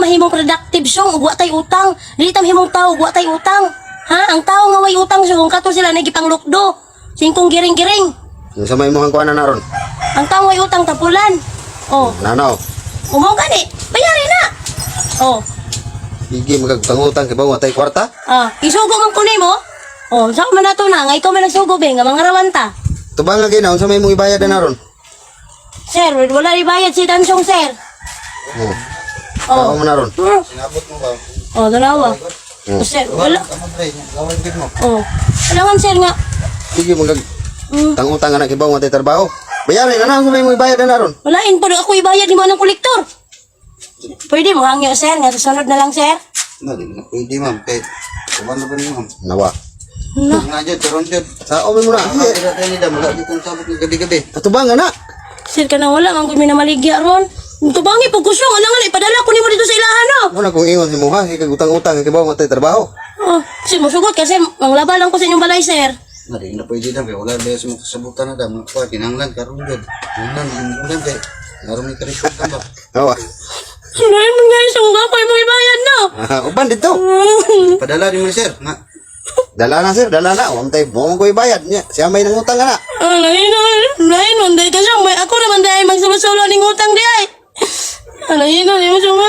mahimong productive, Syong, ug wa tay utang. Dili ta mahimong tao ug wa tay utang. Ha? Ang tao nga way utang, Syong, kato sila nagipang-lukdo. Singkong giring-giring. Unsa may imong kuan na ron? Ang tao way utang tapulan. Oh, Nanaw. umaw gani. Bayari na. Oh, Sige magagtangutang kay ba wa tay kwarta? Ah, isugo man ko nimo. Oh, sa man nato na nga ikaw man nagsugo be nga mga rawan ta. Tubang nga gina, unsa may imong ibayad na ron? Sir, wala ibayad si Dansong, sir. Oh. Oh. Tao mo na ron. Sinabot mo ba? Oh, dalawa. Oh. Sir, wala. Tama pre, gawin gid mo. Oh. Alangan, sir, nga. Sige magag tangutang nga na kay ba wa tay trabaho. Bayari na na, unsa may imong ibayad na ron? Walain po ako ibayad ni mo ng kolektor. Pwede mo hangyo, sir, nga susunod na lang, sir. Na, di na pwede, ma'am, kay kuman na ba ni ma'am? Nawa. Na. Nga jud, karon jud. Sa mo na. Ang Sige. pira tayo nila, wala jud kong sabot ng gabi-gabi. Atubang nga na. Sir, kana wala man ko minamaligya ron. Tubangi po kusong, alangan ipadala ko nimo dito sa ilahan no. Mo na kung ingon si Muha, sige utang-utang kay ba wa tay trabaho. Oh, sir, musugot kasi manglaba lang ko sa inyong balay, sir. Na, di na pwede dam, kay wala ba sa mga kasabutan na dam. Mga kuha, kinahanglan karon jud. Kinahanglan, kinahanglan kay naroon may karipot ka ba? Nawa. Lain man nga isang nga ko imong ibayad no. Ah, uban dito. Padala ni mo sir, nga. Dala na, sir, dala na. Wa tay mo ko ibayad niya. Siya may nangutang nga na. Ah, lain na, lain man dahil kasi may ako naman dahil magsulo-sulo ning utang di ay. Ah, lain na, di mo suma.